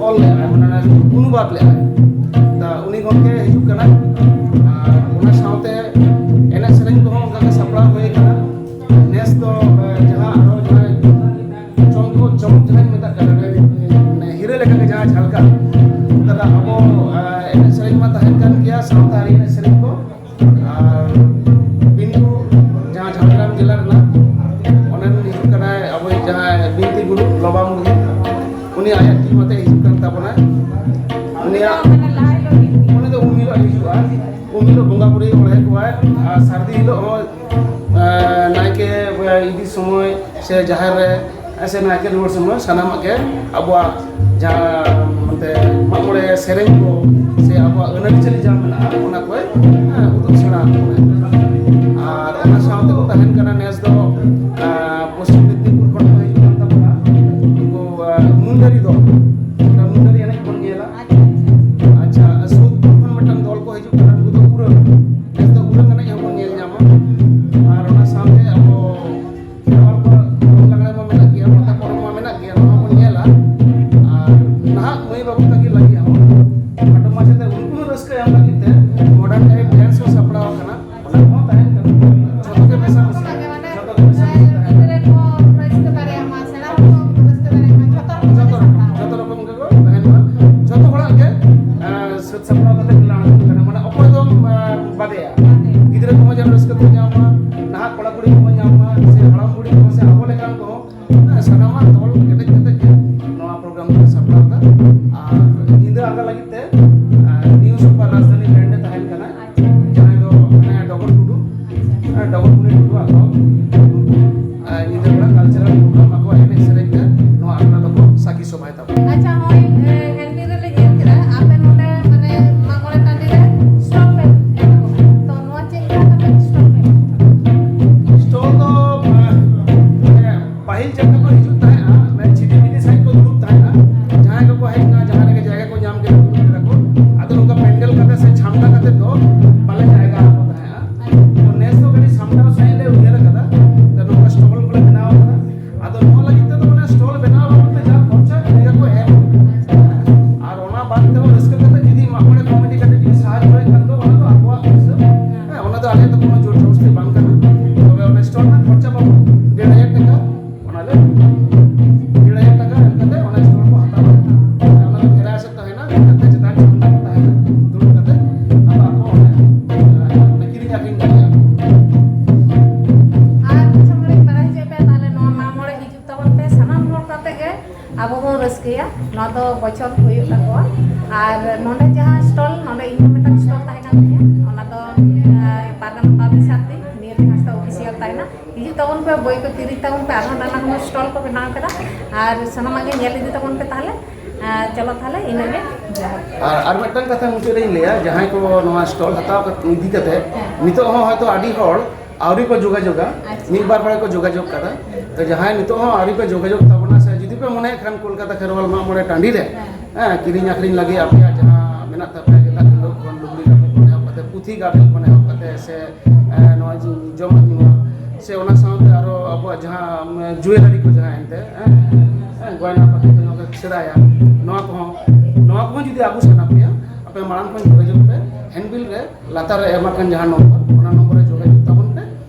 ᱚᱞ ᱞᱮᱫᱼᱟ, ᱢᱟᱱᱮ ᱚᱱᱩᱵᱟᱫ ᱞᱮᱫᱼᱟ᱾ ᱛᱚ ᱩᱱᱤ ᱜᱚᱢᱠᱮ ᱦᱤᱡᱩᱜ ᱠᱟᱱᱟ᱾ ᱟᱨ ᱚᱱᱟ ᱥᱟᱶᱛᱮ ᱮᱱᱮᱡ ᱥᱮᱨᱮᱧ ᱠᱚᱦᱚᱸ ᱚᱱᱠᱟᱜᱮ ᱥᱟᱯᱲᱟᱣ ᱦᱩᱭ ᱠᱟᱱᱟ᱾ ᱱᱮᱥ ᱫᱚ ᱡᱟᱦᱟᱸ ᱟᱨᱚ ᱡᱟᱦᱟᱸᱭ ᱪᱚᱢᱠᱚ ᱪᱚᱢᱚᱠ ᱡᱟᱦᱟᱸᱧ ᱢᱮᱛᱟᱜ ᱠᱟᱱᱟ, ᱢᱟᱱᱮ ᱦᱤᱨᱟᱹ ᱞᱮᱠᱟᱜᱮ ᱡᱟᱦᱟᱸ ᱡᱷᱟᱞᱠᱟᱜ, ᱚᱱᱠᱟ ᱫᱚ ᱟᱵᱚ ᱮᱱᱮᱡ ᱥᱮᱨᱮᱧ ᱢᱟ ᱛᱟᱦᱮᱱ ᱠᱟᱱ ᱜᱮᱭᱟ, ᱥᱟᱶᱛᱟ ᱟᱹᱨᱤ ᱮᱱᱮᱡ ᱥᱮᱨᱮᱧ ᱠᱚ᱾ ᱟᱨ ᱵᱤᱱᱫᱩ ᱡᱟᱦᱟᱸ ᱡᱷᱟᱲᱜᱨᱟᱢ ᱡᱮᱞᱟ ᱨᱮᱱᱟᱜ, ᱚᱸᱰᱮ ᱨᱮᱱ ᱦᱤᱡᱩᱜ ᱠᱟᱱᱟᱭ ᱟᱵᱚᱭᱤᱡ ᱡᱟᱦᱟᱸᱭ ᱵᱤᱱᱛᱤ ᱜᱩᱨᱩ ᱞᱚᱵᱟ ᱢᱩᱨᱢᱩ, ᱩᱱᱤ ᱟᱭᱟᱜ ᱴᱤᱢ ᱟᱛᱮ ᱦᱤᱡᱩᱜ ᱠᱟᱱ ᱛᱟᱵᱚᱱᱟᱭ᱾ ᱩᱱᱤᱭᱟᱜ ᱩᱱᱤ ᱫᱚ ᱩᱢ ᱦᱤᱞᱳᱜ ᱦᱤᱡᱩᱜᱼᱟ, ᱩᱢ ᱦᱤᱞᱳᱜ ᱵᱚᱸᱜᱟ ᱵᱩᱨᱩᱭ ᱚᱲᱦᱮ ᱠᱚᱣᱟᱭ᱾ ᱟᱨ ᱥᱟᱹᱨᱫᱤ ᱦᱤᱞᱳᱜ ᱦᱚᱸ ᱱᱟᱭᱠᱮ ᱤᱫᱤ ᱥᱚᱢᱚᱭ ᱥᱮ ᱡᱟᱦᱮᱨ ᱨᱮ ᱥᱮ ᱱᱟᱭᱠᱮ ᱨᱩᱣᱟᱹᱲ ᱥᱚᱢᱚᱭ ᱥᱟᱱᱟᱢᱟᱜ ᱜᱮ ᱟᱵᱚᱣᱟᱜ ᱡᱟᱦᱟᱸ ᱚᱱᱛᱮ ᱢᱟᱜ ᱢᱚᱬᱮ ᱥᱮᱨᱮᱧ ᱠᱚ ᱥᱮ ᱟᱵᱚᱣᱟᱜ ᱟᱹᱱ ᱟᱹᱨᱤᱪᱟᱹᱞᱤ ᱡᱟᱦᱟᱸ ᱢᱮᱱᱟᱜᱼᱟ, ᱚᱱᱟ ᱠᱚᱭ, ᱦᱮᱸ, ᱩᱫᱩᱜ ᱥᱮᱬᱟ ᱟᱵᱚᱱᱟ᱾ ᱟᱨ ᱚᱱᱟ ᱥᱟᱶᱛᱮ ᱠᱚ ᱛᱟᱦᱮᱱ ᱠᱟᱱᱟ ᱱᱮᱥ ᱫᱚ, ᱟᱸ, ᱯᱚᱥᱪᱤᱢ ᱢᱮᱫᱽᱱᱤᱯᱩᱨ ᱠᱷᱚᱱ ᱠᱚ ᱦᱤᱡᱩᱜ ᱠᱟᱱ ᱛᱟᱵᱚᱱᱟ ᱩᱱᱠᱩ, ᱟᱸ, ᱢᱩᱱᱰᱟᱹᱨᱤ ᱫᱚ, ᱚᱱᱟ ᱢᱩᱱᱰᱟᱹᱨᱤ ᱮᱱᱮᱡ ᱵᱚᱱ ᱧᱮᱞᱟ᱾ ᱟᱪᱪᱷᱟ, ᱥᱩᱨ ᱠᱷᱚᱱ ᱢᱤᱫᱴᱟᱝ ᱫᱚᱞ ᱠᱚ ᱦᱤᱡᱩᱜ ᱠᱟᱱᱟ, ᱩᱱᱠᱩ ᱫᱚ ᱯᱩᱨᱟᱹ ᱱᱮᱥ ᱫᱚ ᱩᱨᱟᱹᱝ ᱮᱱᱮᱡ ᱦᱚᱸᱵᱚᱱ ᱧᱮᱞ ᱧᱟᱢᱟ᱾ ᱟᱨ ᱚᱱᱟ ᱥᱟᱶᱛᱮ ᱟᱵᱚ ᱠᱷᱮᱨᱣᱟᱞ ᱠᱚᱣᱟᱜ ᱫᱚᱝ ᱞᱟᱜᱽᱲᱮ ᱢᱟ ᱢᱮᱱᱟᱜ ᱜᱮᱭᱟ, ᱯᱟᱛᱟ ᱯᱚᱨᱚᱵᱽ ᱢᱟ ᱢᱮᱱᱟᱜ ᱜᱮᱭᱟ, ᱱᱚᱣᱟ ᱵᱚᱱ ᱧᱮᱞᱟ᱾ ᱟᱨ ᱱᱟᱦᱟᱜ ᱢᱟᱹᱭ ᱵᱟᱹᱵᱩ ᱛᱟᱹᱠᱤᱱ ᱞᱟᱹᱜᱤᱫ ᱦᱚᱸ ᱠᱷᱟᱴᱚ ᱢᱟᱪᱷᱟᱛᱮ ᱩᱱᱠᱩ ᱦᱚᱸ ᱨᱟᱹᱥᱠᱟᱹ ᱮᱢ ᱞᱟᱹᱜᱤᱫ ᱛᱮ ᱢᱚᱰᱟᱨᱱ ᱴᱟᱭᱤᱯ ᱰᱮᱱᱥ ᱦᱚᱸ ᱥᱟᱯᱲᱟᱣ ᱟᱠᱟᱱᱟ, ᱚᱱᱟ ᱠᱚᱦᱚᱸ ᱛᱟᱦᱮᱱ ᱠᱟᱱᱟ᱾ ᱡᱚᱛᱚ ᱜᱮ ᱢᱮᱥᱟᱢᱤᱥᱤ, ᱡᱚᱛᱚ ᱜᱮ ᱢᱮᱥᱟᱢᱤᱥᱤ ᱛᱟᱦᱮᱱ ᱠᱟᱱᱟ᱾ ᱜᱤᱫᱽᱨᱟᱹ ᱠᱚ ᱨᱟᱹᱥᱠᱟᱹ ᱫᱟᱲᱮᱭᱟᱜ ᱢᱟ, ᱥᱮᱬᱟ ᱦᱚᱲ ᱠᱚ ᱨᱟᱹᱥᱠᱟᱹ ᱫᱟᱲᱮᱭᱟᱜ ᱢᱟ, ᱡᱚᱛᱚ ᱨᱚᱠᱚᱢ ᱡᱚᱛᱚ ᱨᱚᱠᱚᱢ ᱜᱮᱠᱚ ᱛᱟᱦᱮᱱ ᱢᱟ, ᱡᱚᱛᱚ ᱦᱚᱲᱟᱜ ᱜᱮ, ᱮᱸ, ᱥᱟᱹᱛ ᱥᱟᱯᱲᱟᱣ ᱠᱟᱛᱮ ᱜᱮᱞᱟᱝ ᱟᱹᱜᱩ ᱠᱟᱱᱟ, ᱢᱟᱱᱮ ᱚᱠᱚᱭ ᱫᱚᱢ, ᱮᱸ, ᱵᱟᱫᱮᱭᱟ᱾ ᱜᱤᱫᱽᱨᱟᱹ ᱠᱚᱦᱚᱸ ᱡᱮᱱᱚ ᱨᱟᱹᱥᱠᱟᱹ ᱠᱚ ᱧᱟᱢ ᱢᱟ, ᱱᱟᱦᱟᱜ ᱠᱚᱲᱟ ᱠᱩᱲᱤ ᱠᱚᱦᱚᱸ ᱧᱟᱢ ᱢᱟ, ᱥᱮ ᱦᱟᱲᱟᱢ ᱵᱩᱲᱦᱤ ᱠᱚᱦᱚᱸ, ᱥᱮ ᱟᱵᱚ ᱞᱮᱠᱟᱱ ᱠᱚᱦᱚᱸ, ᱦᱮᱸ, ᱥᱟᱱᱟᱢᱟᱜ ᱛᱚᱞ ᱠᱮᱴᱮᱡ ᱠᱟᱛᱮ ᱟᱵᱚ ᱵᱚᱱ ᱨᱟᱹᱥᱠᱟᱹᱭᱟ᱾ ᱱᱚᱣᱟ ᱫᱚ ᱵᱚᱪᱷᱚᱨ ᱦᱩᱭᱩᱜ ᱛᱟᱠᱚᱣᱟ᱾ ᱟᱨ ᱱᱚᱰᱮ ᱡᱟᱦᱟᱸ ᱥᱴᱚᱞ, ᱱᱚᱰᱮ ᱤᱧ ᱦᱚᱸ ᱢᱤᱫᱴᱟᱝ ᱥᱴᱚᱞ ᱛᱟᱦᱮᱸ ᱠᱟᱱ ᱛᱤᱧᱟᱹ, ᱚᱱᱟ ᱫᱚ ᱟᱨ ᱯᱟᱨᱜᱟᱱᱟ ᱯᱟᱵᱽᱞᱤᱥᱟᱨ ᱛᱮ ᱱᱤᱭᱟᱹ ᱦᱟᱸᱥᱫᱟ ᱚᱯᱷᱤᱥᱤᱭᱟᱞ ᱛᱟᱦᱮᱱᱟ᱾ ᱦᱤᱡᱩᱜ ᱛᱟᱵᱚᱱ ᱯᱮ, ᱵᱳᱭ ᱠᱚ ᱠᱤᱨᱤᱧ ᱛᱟᱵᱚᱱ ᱯᱮ, ᱟᱨᱦᱚᱸ ᱱᱟᱱᱟ ᱦᱩᱱᱟᱹᱨ ᱥᱴᱚᱞ ᱠᱚ ᱵᱮᱱᱟᱣ ᱠᱟᱫᱟ, ᱟᱨ ᱥᱟᱱᱟᱢᱟᱜ ᱜᱮ ᱧᱮᱞ ᱤᱫᱤ ᱛᱟᱵᱚᱱ ᱯᱮ ᱛᱟᱦᱚᱞᱮ᱾ ᱟᱨ ᱪᱚᱞᱚ ᱛᱟᱦᱚᱞᱮ ᱤᱱᱟᱹᱜᱮ, ᱡᱚᱦᱟᱨ᱾ ᱟᱨ ᱟᱨ ᱢᱤᱫᱴᱟᱝ ᱠᱟᱛᱷᱟ ᱢᱩᱪᱟᱹᱫ ᱨᱤᱧ ᱞᱟᱹᱭᱟ, ᱡᱟᱦᱟᱸᱭ ᱠᱚ ᱱᱚᱣᱟ ᱥᱴᱚᱞ ᱦᱟᱛᱟᱣ ᱠᱟᱛᱮ ᱤᱫᱤ ᱠᱟᱛᱮ ᱦᱮᱸ᱾ ᱱᱤᱛᱚᱜ ᱦᱚᱸ ᱦᱚᱭᱛᱳ ᱟᱹᱰᱤ ᱦᱚᱲ ᱟᱹᱣᱨᱤ ᱠᱚ ᱡᱳᱜᱟᱡᱳᱜᱟ, ᱟᱪᱪᱷᱟ᱾ ᱢᱤᱫ ᱵᱟᱨ ᱦᱚᱲ ᱠᱚ ᱡᱳᱜᱟᱡᱳᱜ ᱠᱟᱫᱟ᱾ ᱛᱚ ᱡᱟᱦᱟᱸᱭ ᱱᱤᱛᱚᱜ ᱦᱚᱸ ᱟᱹᱣᱨᱤ ᱯᱮ ᱡᱳᱜᱟᱡᱳᱜ ᱛᱟᱵᱚᱱᱟ, ᱥᱮ ᱡᱩᱫᱤ ᱯᱮ ᱢᱚᱱᱮᱭᱮᱫ ᱠᱷᱟᱱ ᱠᱳᱞᱠᱟᱛᱟ ᱠᱷᱮᱨᱣᱟᱞ ᱢᱟᱜ ᱢᱚᱬᱮ ᱴᱟᱺᱰᱤ ᱨᱮ, ᱦᱮᱸ᱾ ᱦᱮᱸ, ᱠᱤᱨᱤᱧ ᱟᱹᱠᱷᱨᱤᱧ ᱞᱟᱹᱜᱤᱫ ᱟᱯᱮᱭᱟᱜ ᱡᱟᱦᱟᱸ ᱢᱮᱱᱟᱜ ᱛᱟᱯᱮᱭᱟ, ᱜᱮᱸᱫᱟᱜ ᱠᱷᱟᱹᱰᱩᱣᱟᱹᱜ ᱠᱷᱚᱱ ᱞᱩᱜᱽᱲᱤ ᱞᱟᱯᱚ ᱠᱷᱚᱱ ᱮᱦᱚᱵ ᱠᱟᱛᱮ, ᱯᱩᱛᱷᱤ ᱜᱟᱵᱮ ᱠᱷᱚᱱ ᱮᱦᱚᱵ ᱠᱟᱛᱮ, ᱥᱮ ᱮᱸ, ᱱᱚᱣᱟ ᱡᱚᱢᱟᱜ ᱧᱩᱣᱟᱜ, ᱥᱮ ᱚᱱᱟ ᱥᱟᱶᱛᱮ ᱟᱨᱚ ᱟᱵᱚᱣᱟᱜ ᱡᱟᱦᱟᱸ, ᱩᱢ, ᱡᱩᱭᱮᱞᱟᱨᱤ ᱠᱚ ᱡᱟᱦᱟᱸ ᱮᱱᱛᱮ, ᱦᱮᱸ, ᱦᱮᱸ, ᱜᱚᱭᱱᱟ ᱯᱟᱹᱛᱤ ᱠᱚ ᱡᱟᱦᱟᱸ ᱠᱚ ᱥᱮᱫᱟᱭᱟ, ᱱᱚᱣᱟ ᱠᱚᱦᱚᱸ, ᱱᱚᱣᱟ ᱠᱚᱦᱚᱸ ᱡᱩᱫᱤ ᱟᱹᱜᱩ ᱥᱟᱱᱟ ᱯᱮᱭᱟ, ᱟᱯᱮ ᱢᱟᱲᱟᱝ ᱠᱷᱚᱱ ᱡᱳᱜᱟᱡᱳᱜᱽ ᱯᱮ, ᱦᱮᱱᱰᱵᱤᱞ ᱨᱮ ᱞᱟᱛᱟᱨ ᱨᱮ ᱮᱢ ᱟᱠᱟᱱ ᱡᱟᱦᱟᱸ ᱱᱚᱢᱵᱚᱨ, ᱚᱱᱟ ᱱᱚᱢᱵᱚᱨ ᱨᱮ ᱡᱳᱜᱟᱡᱳᱜᱽ ᱛᱟᱵᱚᱱ ᱯᱮ᱾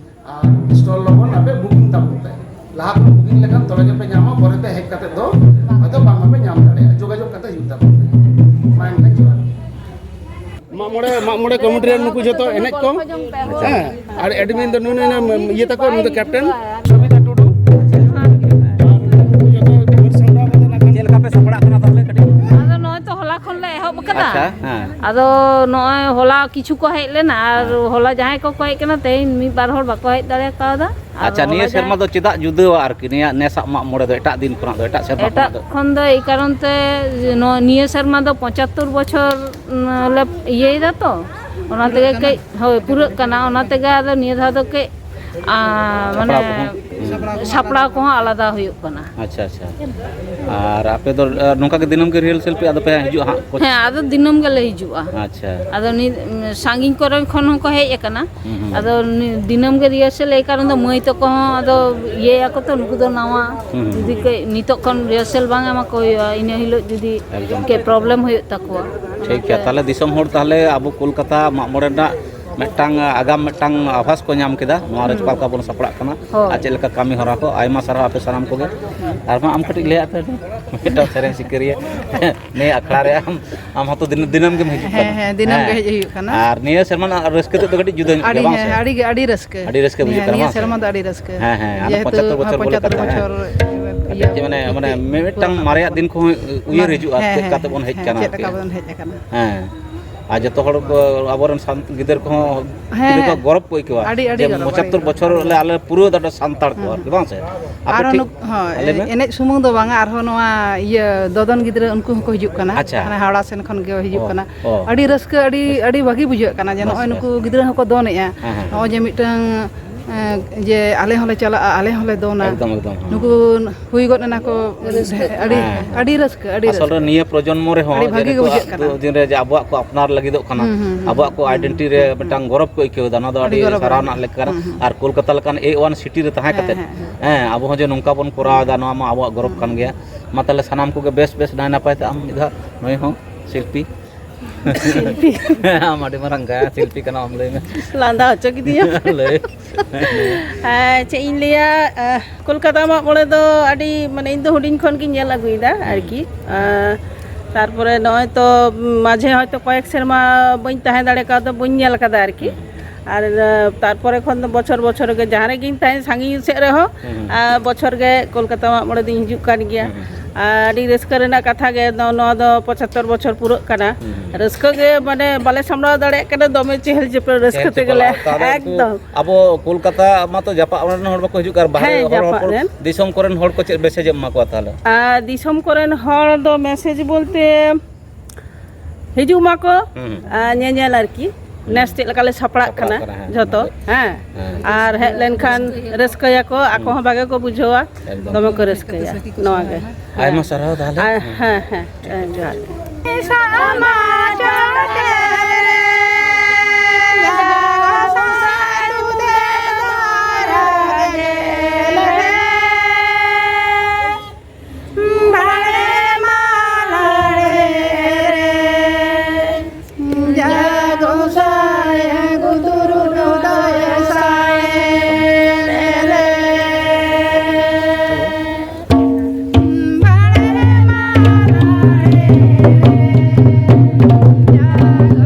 ᱟᱨ ᱥᱴᱚᱞ ᱞᱚᱜᱚᱱ ᱟᱯᱮ ᱵᱩᱠᱤᱝ ᱛᱟᱵᱚᱱ ᱯᱮ᱾ ᱞᱟᱦᱟ ᱠᱷᱚᱱ ᱵᱩᱠᱤᱝ ᱞᱮᱠᱷᱟᱱ ᱛᱚᱵᱮ ᱜᱮᱯᱮ ᱧᱟᱢᱟ, ᱯᱚᱨᱮᱛᱮ ᱦᱮᱡ ᱠᱟᱛᱮ ᱫᱚ ᱦᱚᱭᱛᱳ ᱵᱟᱝ ᱦᱚᱸᱯᱮ ᱧᱟᱢ ᱫᱟᱲᱮᱭᱟᱜᱼᱟ᱾ ᱡᱳᱜᱟᱡᱳᱜᱽ ᱠᱟᱛᱮ ᱦᱤᱡᱩᱜ ᱛᱟᱵᱚᱱ ᱯᱮ᱾ ᱢᱟ ᱮᱱᱠᱷᱟᱱ ᱡᱚᱦᱟᱨ᱾ ᱢᱟᱜ ᱢᱚᱬᱮ, ᱢᱟᱜ ᱢᱚᱬᱮ ᱠᱚᱢᱤᱴᱤ ᱨᱮᱱ ᱱᱩᱠᱩ ᱡᱚᱛᱚ ᱮᱱᱮᱡ ᱠᱚ᱾ ᱟᱪᱪᱷᱟ᱾ ᱦᱮᱸ, ᱟᱨ ᱮᱰᱢᱤᱱ ᱫᱚ ᱱᱩᱭ, ᱱᱩᱭ, ᱱᱩᱭ ᱤᱭᱟᱹ ᱛᱟᱠᱚ, ᱱᱩᱭ ᱫᱚ ᱠᱮᱯᱴᱮᱱ ᱥᱚᱵᱤᱛᱟ ᱴᱩᱰᱩ᱾ ᱟᱨ ᱱᱩᱠᱩ ᱡᱚᱛᱚ ᱜᱚᱲ ᱥᱟᱢᱵᱲᱟᱣ ᱠᱟᱛᱮ ᱱᱟᱜ ᱠᱷᱟᱱ ᱪᱮᱫ ᱞᱮᱠᱟ ᱯᱮ ᱥᱟᱯᱲᱟᱜ ᱠᱟᱱᱟ ᱛᱟᱦᱚᱞᱮ ᱠᱟᱹᱴᱤᱡ? ᱟᱫᱚ ᱱᱚᱜᱼᱚᱭ ᱛᱚ ᱦᱚᱞᱟ ᱠᱷᱚᱱ ᱞᱮ ᱮᱦᱚᱵ ᱟᱠᱟᱫᱟ᱾ ᱟᱪᱪᱷᱟ, ᱦᱮᱸ᱾ ᱟᱫᱚ ᱱᱚᱜᱼᱚᱭ ᱦᱚᱞᱟ ᱠᱤᱪᱷᱩ ᱠᱚ ᱦᱮᱡ ᱞᱮᱱᱟ, ᱟᱨ ᱦᱮᱸ᱾ ᱦᱚᱞᱟ ᱡᱟᱦᱟᱸᱭ ᱠᱚᱠᱚ ᱦᱮᱡ ᱠᱟᱱᱟ, ᱛᱮᱦᱮᱧ ᱢᱤᱫ ᱵᱟᱨ ᱦᱚᱲ ᱵᱟᱠᱚ ᱦᱮᱡ ᱫᱟᱲᱮ ᱠᱟᱣᱫᱟ᱾ ᱟᱨ ᱟᱪᱪᱷᱟ, ᱦᱚᱞᱟ ᱱᱤᱭᱟᱹ ᱥᱮᱨᱢᱟ ᱡᱟᱦᱟᱸᱭ ᱫᱚ ᱪᱮᱫᱟᱜ ᱡᱩᱫᱟᱹᱣᱟ ᱟᱨᱠᱤ? ᱱᱤᱭᱟᱹ ᱱᱮᱥᱟᱜ ᱢᱟᱜ ᱢᱚᱬᱮ ᱫᱚ ᱮᱴᱟᱜ ᱫᱤᱱ ᱠᱷᱚᱱᱟᱜ ᱫᱚ, ᱮᱴᱟᱜ ᱥᱮᱨᱢᱟ ᱮᱴᱟᱜ ᱠᱷᱚᱱᱟᱜ ᱫᱚ? ᱠᱷᱚᱱ ᱫᱚ ᱮᱭ ᱠᱟᱨᱚᱱ ᱛᱮ ᱡᱮ ᱱᱚ-, ᱱᱤᱭᱟᱹ ᱥᱮᱨᱢᱟ ᱫᱚ ᱯᱚᱸᱪᱟᱛᱛᱳᱨ ᱵᱚᱪᱷᱚᱨ, ᱩᱸ, ᱞᱮ ᱤᱭᱟᱹᱭᱮᱫᱟ ᱛᱚ, ᱚᱱᱟ ᱛᱮᱜᱮ ᱠᱟᱹᱡ, ᱦᱳᱭ, ᱯᱩᱨᱟᱹᱜ ᱠᱟᱱᱟ, ᱚᱱᱟ ᱛᱮᱜᱮ ᱟᱫᱚ ᱱᱤᱭᱟᱹ ᱫᱷᱟᱣ ᱫᱚ ᱠᱟᱹᱡ, ᱟᱸ, ᱢᱟᱱᱮ, ᱥᱟᱯᱲᱟᱣ ᱠᱚᱦᱚᱸ? ᱦᱩᱸ᱾ ᱥᱟᱯᱲᱟᱣ ᱠᱚᱦᱚᱸ ᱟᱞᱟᱫᱟ ᱦᱩᱭᱩᱜ ᱠᱟᱱᱟ᱾ ᱟᱪᱪᱷᱟ, ᱟᱪᱪᱷᱟ᱾ ᱟᱨ ᱟᱯᱮ ᱫᱚ, ᱟᱸ, ᱱᱚᱝᱠᱟ ᱜᱮ ᱫᱤᱱᱟᱹᱢ ᱜᱮ ᱨᱤᱦᱟᱨᱥᱮᱞ ᱯᱮ, ᱟᱫᱚ ᱯᱮ ᱦᱤᱡᱩᱜᱼᱟ ᱦᱟᱸᱜ? ᱦᱮᱸ, ᱟᱫᱚ ᱫᱤᱱᱟᱹᱢ ᱜᱮᱞᱮ ᱦᱤᱡᱩᱜᱼᱟ᱾ ᱟᱪᱪᱷᱟ᱾ ᱟᱫᱚ ᱱᱤᱛ, ᱩᱸ, ᱥᱟᱺᱜᱤᱧ ᱠᱚᱨᱮ ᱠᱷᱚᱱ ᱦᱚᱸᱠᱚ ᱦᱮᱡ ᱟᱠᱟᱱᱟ᱾ ᱦᱩᱸ, ᱦᱩᱸ᱾ ᱟᱫᱚ ᱱᱤ-, ᱫᱤᱱᱟᱹᱢ ᱜᱮ ᱨᱤᱦᱟᱨᱥᱮᱞ, ᱮᱭ ᱠᱟᱨᱚᱱ ᱫᱚ ᱢᱟᱹᱭ ᱛᱟᱠᱚ ᱦᱚᱸ ᱟᱫᱚ ᱤᱭᱟᱹᱭᱟᱠᱚ ᱛᱚ, ᱱᱩᱠᱩ ᱫᱚ ᱱᱟᱣᱟ᱾ ᱦᱩᱸ, ᱦᱩᱸ᱾ ᱡᱩᱫᱤ ᱠᱟᱹᱡ ᱱᱤᱛᱚᱜ ᱠᱷᱚᱱ ᱨᱤᱦᱟᱨᱥᱮᱞ ᱵᱟᱝ ᱮᱢᱟ ᱠᱚ ᱦᱩᱭᱩᱜᱼᱟ, ᱤᱱᱟᱹ ᱦᱤᱞᱳᱜ ᱡᱩᱫᱤ ᱮᱠᱫᱚᱢ᱾ ᱠᱟᱹᱡ ᱯᱨᱚᱵᱞᱮᱢ ᱦᱩᱭᱩᱜ ᱛᱟᱠᱚᱣᱟ᱾ ᱴᱷᱤᱠ ᱜᱮᱭᱟ, ᱚᱱᱟᱛᱮ ᱛᱟᱦᱚᱞᱮ ᱫᱤᱥᱚᱢ ᱦᱚᱲ ᱛᱟᱦᱚᱞᱮ ᱟᱵᱚ ᱠᱳᱞᱠᱟᱛᱟ ᱢᱟᱜ ᱢᱚᱬᱮ ᱨᱮᱱᱟᱜ ᱢᱤᱫᱴᱟᱝ ᱟᱜᱟᱢ, ᱢᱤᱫᱴᱟᱝ ᱟᱵᱷᱟᱥ ᱠᱚ ᱧᱟᱢ ᱠᱮᱫᱟ, ᱱᱚᱣᱟ ᱨᱮ ᱦᱩᱸ᱾ ᱚᱠᱟ ᱞᱮᱠᱟ ᱵᱚᱱ ᱥᱟᱯᱲᱟᱜ ᱠᱟᱱᱟ ᱦᱳᱭ᱾ ᱟᱨ ᱪᱮᱫ ᱞᱮᱠᱟ ᱠᱟᱹᱢᱤ ᱦᱚᱨᱟ ᱠᱚ᱾ ᱟᱭᱢᱟ ᱥᱟᱨᱦᱟᱣ ᱟᱯᱮ ᱥᱟᱱᱟᱢ ᱠᱚᱜᱮ᱾ ᱟᱨ ᱢᱟ ᱟᱢ ᱠᱟᱹᱴᱤᱡ ᱞᱟᱹᱭᱟᱜ ᱯᱮ, ᱢᱤᱫᱴᱟᱝ ᱥᱮᱨᱮᱧ ᱥᱤᱠᱟᱹᱨᱤᱭᱟᱹ ᱱᱤᱭᱟᱹ ᱟᱠᱷᱲᱟ ᱨᱮ ᱟᱢ, ᱟᱢ ᱦᱚᱸᱛᱚ ᱫᱤᱱᱟᱹᱢ, ᱫᱤᱱᱟᱹᱢ ᱜᱮᱢ ᱦᱤᱡᱩᱜ ᱦᱮᱸ, ᱠᱟᱱᱟ᱾ ᱦᱮᱸ, ᱫᱤᱱᱟᱹᱢ ᱜᱮ ᱦᱮᱸ᱾ ᱦᱮᱡ ᱦᱩᱭᱩᱜ ᱠᱟᱱᱟ᱾ ᱟᱨ ᱱᱤᱭᱟᱹ ᱥᱮᱨᱢᱟ ᱨᱮᱱᱟᱜ ᱨᱟᱹᱥᱠᱟᱹ ᱛᱮᱫ ᱫᱚ ᱠᱟᱹᱴᱤᱡ ᱡᱩᱫᱟᱹ ᱧᱚᱜ ᱟᱹᱰᱤ, ᱜᱮᱭᱟ, ᱵᱟᱝ ᱦᱮᱸ, ᱥᱮ? ᱟᱹᱰᱤ ᱜᱮ, ᱟᱹᱰᱤ ᱨᱟᱹᱥᱠᱟᱹ᱾ ᱟᱹᱰᱤ ᱨᱟᱹᱥᱠᱟᱹ ᱵᱩᱡᱷᱟᱹᱜ ᱱᱤᱭᱟᱹ, ᱠᱟᱱᱟ, ᱱᱤᱭᱟᱹ ᱵᱟᱝ ᱥᱮ? ᱥᱮᱨᱢᱟ ᱫᱚ ᱟᱹᱰᱤ ᱨᱟᱹᱥᱠᱟᱹ᱾ ᱦᱮᱸ, ᱦᱮᱸ, ᱦᱟᱱᱟ ᱡᱮᱦᱮᱛᱩ ᱯᱚᱸᱪᱟᱛᱛᱳᱨ ᱵᱚᱪᱷᱚᱨ ᱵᱚᱞᱮ ᱯᱚᱸᱪᱟᱛᱛᱳᱨ ᱠᱟᱛᱷᱟ, ᱦᱮᱸ᱾ ᱵᱚᱪᱷᱚᱨ ᱡᱮ ᱢᱟᱱᱮ ᱢᱟᱱᱮ ᱢᱤᱫᱴᱟᱝ ᱢᱟᱨᱮᱭᱟᱜ ᱫᱤᱱ ᱠᱚᱦᱚᱸ ᱩᱭᱦᱟᱹᱨ ᱦᱤᱡᱩᱜᱼᱟ, ᱦᱮᱸ, ᱪᱮᱫ ᱦᱮᱸ, ᱞᱮᱠᱟᱛᱮ ᱵᱚᱱ ᱦᱮᱡ ᱦᱮᱸ, ᱠᱟᱱᱟ ᱪᱮᱫ ᱟᱨᱠᱤ᱾ ᱞᱮᱠᱟ ᱵᱚᱱ ᱦᱮᱡ ᱟᱠᱟᱱᱟ᱾ ᱦᱮᱸ, ᱟᱨ ᱡᱚᱛᱚ ᱦᱚᱲ ᱠᱚ, ᱟᱵᱚᱨᱮᱱ ᱥᱟᱱ- ᱜᱤᱫᱟᱹᱨ ᱠᱚᱦᱚᱸ ᱦᱮᱸ, ᱜᱤᱫᱟᱹᱨ ᱠᱚ ᱦᱮᱸ᱾ ᱜᱚᱨᱚᱵᱽ ᱠᱚ ᱟᱹᱭᱠᱟᱹᱣᱟ ᱟᱹᱰᱤ, ᱟᱹᱰᱤ ᱡᱮ ᱜᱚᱨᱚᱵᱽ, ᱟᱹᱰᱤ ᱯᱚᱸᱪᱟᱛᱛᱳᱨ ᱜᱚᱨᱚᱵᱽ, ᱵᱚᱪᱷᱚᱨ ᱟᱹᱰᱤ ᱞᱮ ᱜᱚᱨᱚᱵᱽ᱾ ᱟᱞᱮ ᱯᱩᱨᱟᱹᱣ ᱫᱟ ᱥᱟᱱᱛᱟᱲ ᱠᱚ ᱦᱩᱸ, ᱟᱨᱠᱤ, ᱦᱩᱸ᱾ ᱵᱟᱝ ᱥᱮ? ᱟᱯᱮ ᱟᱨᱦᱚᱸ ᱴᱷᱤᱠ, ᱱᱩᱠ-, ᱦᱳᱭ, ᱦᱮᱸ, ᱞᱟᱹᱭ ᱢᱮ᱾ ᱮᱱᱮᱡ ᱥᱩᱢᱩᱝ ᱫᱚ ᱵᱟᱝᱟ, ᱟᱨᱦᱚᱸ ᱱᱚᱣᱟ ᱤᱭᱟᱹ ᱫᱚᱫᱚᱱ ᱜᱤᱫᱽᱨᱟᱹ ᱩᱱᱠᱩ ᱦᱚᱸᱠᱚ ᱦᱤᱡᱩᱜ ᱠᱟᱱᱟ᱾ ᱟᱪᱪᱷᱟ᱾ ᱦᱟᱱᱮ ᱦᱟᱣᱲᱟ ᱥᱮᱱ ᱠᱷᱚᱱ ᱜᱮ ᱦᱤᱡᱩᱜ ᱚ, ᱠᱟᱱᱟ᱾ ᱚ᱾ ᱟᱹᱰᱤ ᱨᱟᱹᱥᱠᱟᱹ, ᱟᱹᱰᱤ, ᱟᱹᱰᱤ ᱵᱷᱟᱹᱜᱤ ᱵᱩᱡᱷᱟᱹᱜ ᱠᱟᱱᱟ ᱡᱮ ᱵᱟᱥ, ᱱᱚᱜᱼᱚᱭ ᱵᱟᱥ᱾ ᱱᱩᱠᱩ ᱜᱤᱫᱽᱨᱟᱹ ᱦᱚᱸᱠᱚ ᱫᱚᱱᱮᱜᱼᱟ᱾ ᱦᱮᱸ, ᱦᱮᱸ, ᱱᱚᱜᱼᱚᱭ ᱦᱮᱸ᱾ ᱡᱮ ᱢᱤᱫᱴᱟᱝ, ᱮᱸ, ᱡᱮ ᱟᱞᱮ ᱦᱚᱸᱞᱮ ᱪᱟᱞᱟᱜᱼᱟ, ᱟᱞᱮ ᱦᱚᱸᱞᱮ ᱫᱚᱱᱟ᱾ ᱮᱠᱫᱚᱢ, ᱮᱠᱫᱚᱢ, ᱦᱮᱸ᱾ ᱱᱩᱠᱩ ᱦᱩᱭ ᱜᱚᱫ ᱮᱱᱟ ᱠᱚ, ᱨᱟᱹᱥᱠᱟᱹ᱾ ᱟᱹᱰᱤ, ᱦᱮᱸ, ᱦᱮᱸ᱾ ᱟᱹᱰᱤ ᱨᱟᱹᱥᱠᱟᱹ, ᱟᱹᱰᱤ ᱟᱥᱚᱞ ᱨᱟᱹᱥᱠᱟᱹ᱾ ᱨᱮ ᱱᱤᱭᱟᱹ ᱯᱨᱚᱡᱚᱱᱢᱚ ᱨᱮᱦᱚᱸ ᱟᱹᱰᱤ ᱡᱮ ᱵᱷᱟᱹᱜᱤ ᱜᱮ ᱱᱤᱛᱚᱜ ᱵᱩᱡᱷᱟᱹᱜ ᱠᱟᱱᱟ᱾ ᱟᱵᱚ ᱫᱤᱱ ᱨᱮ ᱡᱮ ᱟᱵᱚᱣᱟᱜ ᱠᱚ ᱟᱯᱱᱟᱨ ᱞᱟᱹᱜᱤᱫᱚᱜ ᱠᱟᱱᱟ, ᱦᱩᱸ, ᱦᱩᱸ, ᱦᱩᱸ, ᱟᱵᱚᱣᱟᱜ ᱠᱚ ᱦᱩᱸ, identity ᱨᱮ ᱦᱩᱸ᱾ ᱢᱤᱫᱴᱟᱝ ᱜᱚᱨᱚᱵᱽ ᱠᱚ ᱟᱹᱭᱠᱟᱹᱣ ᱮᱫᱟ, ᱱᱚᱣᱟ ᱫᱚ ᱟᱹᱰᱤ ᱟᱹᱰᱤ ᱜᱚᱨᱚᱵᱽ ᱥᱟᱨᱦᱟᱣ ᱨᱮᱱᱟᱜ ᱨᱮᱱᱟᱜ᱾ ᱞᱮᱠᱟ ᱠᱟᱱᱟ᱾ ᱦᱩᱸ, ᱦᱩᱸ᱾ ᱟᱨ ᱠᱳᱞᱠᱟᱛᱟ ᱞᱮᱠᱟᱱ ᱮ ᱚᱣᱟᱱ ᱥᱤᱴᱤ ᱨᱮ ᱛᱟᱦᱮᱸ ᱦᱮᱸ, ᱠᱟᱛᱮ, ᱦᱮᱸ, ᱦᱮᱸ᱾ ᱦᱮᱸ, ᱟᱵᱚ ᱦᱚᱸ ᱡᱮ ᱱᱚᱝᱠᱟ ᱵᱚᱱ ᱠᱚᱨᱟᱣ ᱮᱫᱟ, ᱱᱚᱣᱟ ᱢᱟ ᱟᱵᱚᱣᱟᱜ ᱜᱚᱨᱚᱵᱽ ᱦᱩᱸ, ᱠᱟᱱ ᱦᱩᱸ᱾ ᱜᱮᱭᱟ᱾ ᱢᱟ ᱛᱟᱦᱞᱮ ᱥᱟᱱᱟᱢ ᱠᱚᱜᱮ ᱵᱮᱥ ᱵᱮᱥ ᱱᱟᱭ ᱱᱟᱯᱟᱭ ᱛᱮ ᱟᱢ ᱢᱤᱫ ᱫᱷᱟᱣ ᱱᱩᱭ ᱦᱚᱸ ᱥᱤᱞᱯᱤ᱾ ᱥᱤᱞᱯᱤ᱾ ᱟᱢ ᱟᱹᱰᱤ ᱢᱟᱨᱟᱝ ᱜᱟᱭᱟᱱ ᱥᱤᱞᱯᱤ ᱠᱟᱱᱟᱢ, ᱟᱢ ᱞᱟᱹᱭ ᱢᱮ᱾ ᱞᱟᱸᱫᱟ ᱦᱚᱪᱚ ᱠᱤᱫᱤᱧᱟ᱾ ᱞᱟᱹᱭ᱾ ᱦᱮᱸ, ᱪᱮᱫ ᱤᱧ ᱞᱟᱹᱭᱟ, ᱟᱦ, ᱠᱳᱞᱠᱟᱛᱟ ᱢᱟᱜ ᱢᱚᱬᱮ ᱫᱚ ᱟᱹᱰᱤ, ᱢᱟᱱᱮ, ᱤᱧ ᱫᱚ ᱦᱩᱰᱤᱧ ᱠᱷᱚᱱ ᱜᱤᱧ ᱧᱮᱞ ᱟᱹᱜᱩᱭᱮᱫᱟ ᱦᱩᱸ᱾ ᱟᱨᱠᱤ᱾ ᱟᱦ, ᱛᱟᱨᱯᱚᱨᱮ ᱱᱚᱜᱼᱚᱭ ᱛᱚ ᱢᱟᱡᱷᱮ ᱦᱚᱭᱛᱚ ᱠᱚᱭᱮᱠ ᱥᱮᱨᱢᱟ ᱵᱟᱹᱧ ᱛᱟᱦᱮᱸ ᱫᱟᱲᱮ ᱠᱟᱣᱫᱟ, ᱵᱟᱹᱧ ᱧᱮᱞ ᱟᱠᱟᱫᱟ ᱟᱨᱠᱤ᱾ ᱦᱩᱸ᱾ ᱟᱨ, ᱟᱦ, ᱛᱟᱨᱯᱚᱨᱮ ᱠᱷᱚᱱ ᱫᱚ ᱵᱚᱪᱷᱚᱨ ᱵᱚᱪᱷᱚᱨ ᱜᱮ ᱡᱟᱦᱟᱸ ᱨᱮᱜᱤᱧ ᱛᱟᱦᱮᱸ, ᱥᱟᱺᱜᱤᱧ ᱥᱮᱫ ᱨᱮᱦᱚᱸ, ᱦᱩᱸ, ᱦᱩᱸ᱾ ᱟᱨ ᱵᱚᱪᱷᱚᱨ ᱜᱮ ᱠᱳᱞᱠᱟᱛᱟ ᱢᱟᱜ ᱢᱚᱬᱮ ᱫᱚᱧ ᱦᱤᱡᱩᱜ ᱠᱟᱱ ᱜᱮᱭᱟ᱾ ᱦᱩᱸ, ᱦᱩᱸ, ᱦᱩᱸ᱾ ᱟᱨ ᱟᱹᱰᱤ ᱨᱟᱹᱥᱠᱟᱹ ᱨᱮᱱᱟᱜ ᱠᱟᱛᱷᱟ ᱜᱮ, ᱱᱚ-, ᱱᱚᱣᱟ ᱫᱚ ᱯᱚᱸᱪᱟᱛᱛᱳᱨ ᱵᱚᱪᱷᱚᱨ ᱯᱩᱨᱟᱹᱜ ᱠᱟᱱᱟ᱾ ᱦᱩᱸ, ᱦᱩᱸ᱾ ᱨᱟᱹᱥᱠᱟᱹ ᱜᱮ, ᱢᱟᱱᱮ, ᱵᱟᱞᱮ ᱥᱟᱢᱵᱲᱟᱣ ᱫᱟᱲᱮᱭᱟᱜ ᱠᱟᱱᱟ, ᱫᱚᱢᱮ ᱪᱮᱦᱮᱞ ᱪᱮᱯᱮᱞ ᱨᱟᱹᱥᱠᱟᱹ ᱪᱮᱦᱮᱞ ᱛᱮᱜᱮ ᱪᱮᱯᱮᱞ᱾ ᱞᱮ, ᱟᱨ ᱛᱟᱦᱞᱮ ᱩᱱᱠᱩ ᱮᱠᱫᱚᱢ᱾ ᱟᱵᱚ ᱠᱳᱞᱠᱟᱛᱟ ᱢᱟᱛᱚ ᱡᱟᱯᱟᱜ ᱨᱮᱱ ᱦᱚᱲ ᱵᱟᱠᱚ ᱦᱤᱡᱩᱜ ᱠᱟᱱᱟ, ᱟᱨ ᱵᱟᱦᱨᱮ ᱦᱮᱸ, ᱦᱚᱲ, ᱡᱟᱯᱟᱜ ᱦᱚᱲ ᱠᱚ, ᱨᱮᱱ᱾ ᱫᱤᱥᱚᱢ ᱠᱚᱨᱮᱱ ᱦᱚᱲ ᱠᱚ ᱪᱮᱫ message ᱮᱢ ᱮᱢᱟ ᱠᱚᱣᱟ ᱛᱟᱦᱞᱮ? ᱟᱨ ᱫᱤᱥᱚᱢ ᱠᱚᱨᱮᱱ ᱦᱚᱲ ᱫᱚ message ᱵᱚᱞᱛᱮ, ᱦᱤᱡᱩᱜ ᱢᱟᱠᱚ, ᱦᱩᱸ, ᱦᱩᱸ᱾ ᱟᱨ ᱧᱮᱧᱮᱞ ᱟᱨᱠᱤ, ᱦᱩᱸ᱾ ᱱᱮᱥ ᱪᱮᱫ ᱞᱮᱠᱟ ᱞᱮ ᱥᱟᱯᱲᱟᱜ ᱥᱟᱯᱲᱟᱜ ᱠᱟᱱᱟ, ᱠᱟᱱᱟ, ᱦᱮᱸ, ᱡᱷᱚᱛᱚ, ᱦᱮᱸ᱾ ᱦᱮᱸ᱾ ᱟᱨ ᱦᱮᱡ ᱞᱮᱱᱠᱷᱟᱱ ᱨᱟᱹᱥᱠᱟᱹᱭᱟᱠᱚ, ᱟᱠᱚ ᱦᱩᱸ᱾ ᱦᱚᱸ ᱵᱷᱟᱜᱮ ᱠᱚ ᱵᱩᱡᱷᱟᱹᱣᱟ, ᱮᱠᱫᱚᱢ᱾ ᱫᱚᱢᱮ ᱠᱚ ᱨᱟᱹᱥᱠᱟᱹᱭᱟ, ᱱᱚᱣᱟ ᱜᱮ᱾ ᱟᱭᱢᱟ ᱥᱟᱨᱦᱟᱣ ᱛᱟᱦᱞᱮ᱾ ᱟᱨ, ᱦᱮᱸ, ᱦᱮᱸ, ᱦᱮᱸ, ᱡᱚᱦᱟᱨ ᱜᱮ᱾ ᱵᱟᱲᱮ ᱢᱟ ᱞᱟᱲᱮ ᱨᱮ, ᱡᱟ ᱜᱚᱸᱥᱟᱭ ᱜᱩᱛᱩᱨ ᱜᱚᱫᱟᱭ ᱥᱟᱭ ᱨᱮ᱾ ᱵᱟᱲᱮ ᱢᱟ ᱞᱟᱲᱮ ᱨᱮ, ᱡᱟ